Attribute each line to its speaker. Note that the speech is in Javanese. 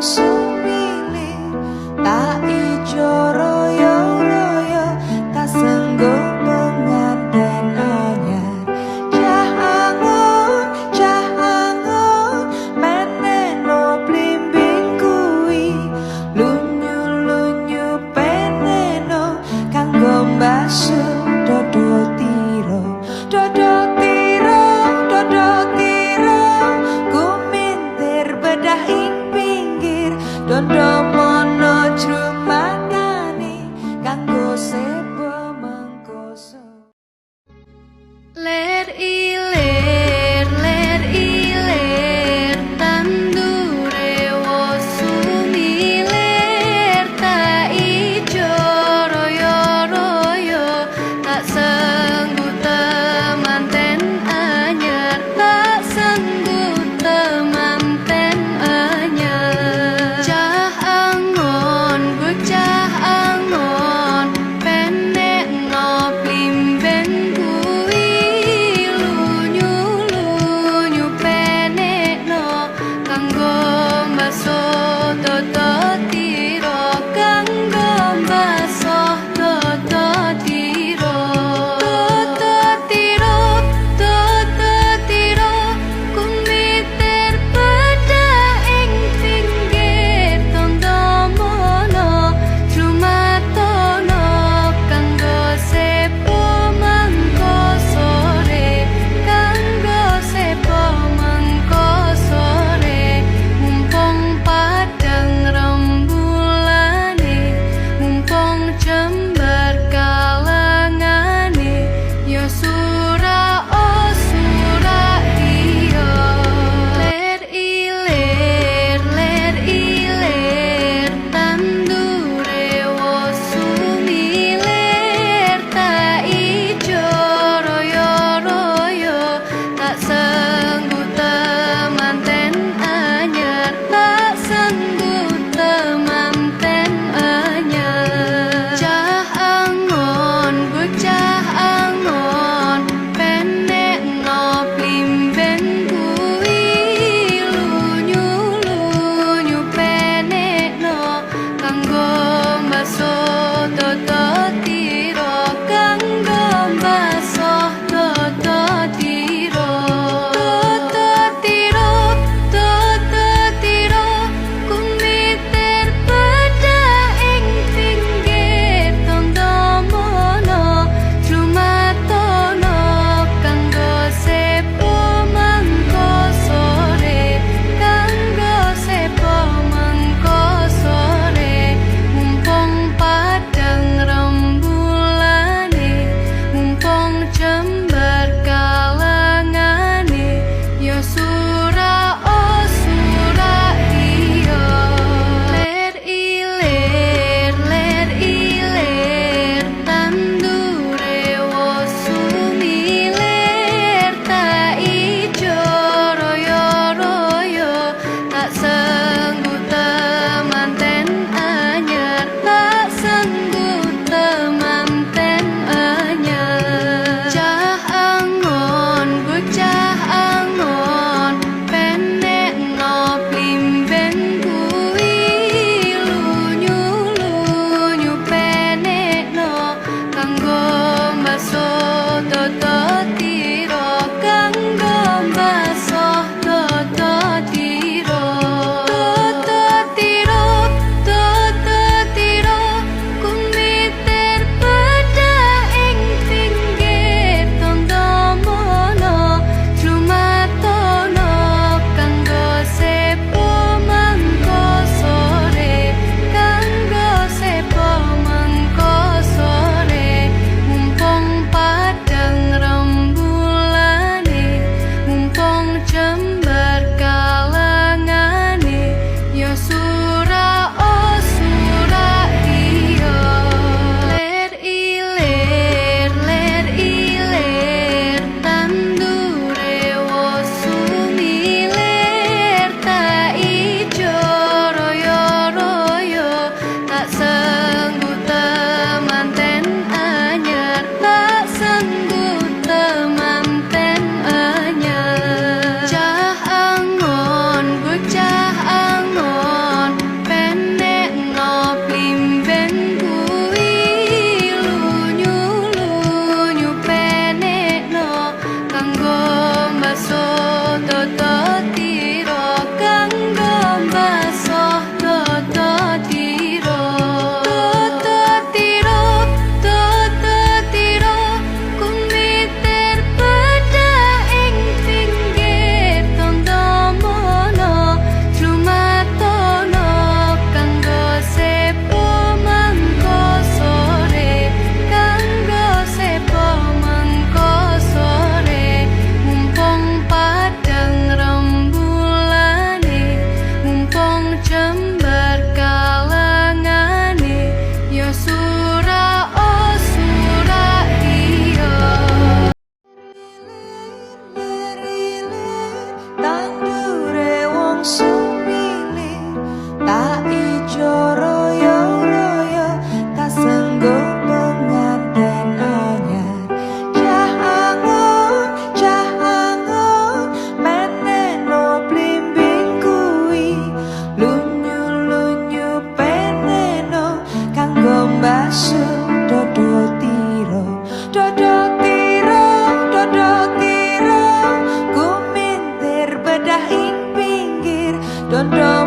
Speaker 1: Sumilir tak ijo royo royo tak senggo penganten anyar. Cah angon, cah angon, menehno blimbing kuwi, lunyu lunyu penehno kanggo mbasuh dodo tiro, dodo tiro, dodo tiro, kumintir bedah ing pinggir. Basuh dada tira kanggo basuh dada tira. Dada tira, dada tira, kumitir bedah ing pinggir tondomono, jlumatono kanggo sepo mangko sore, kanggo sepo mangko sore. Mumpung padang rembulane, mumpung jembar kalangane, ya sura oh sura iya. Merilir tandure wong sumilir, tak ijo royo royo, tak senggo penganten anyar. Cah angon, cah angon, meneno blimbing kuwi, lunyu lunyu peneno kanggo mbasuh dodo tiro. Dodo tiro, dodo tiro, kumintir bedah ing pinggir dondo.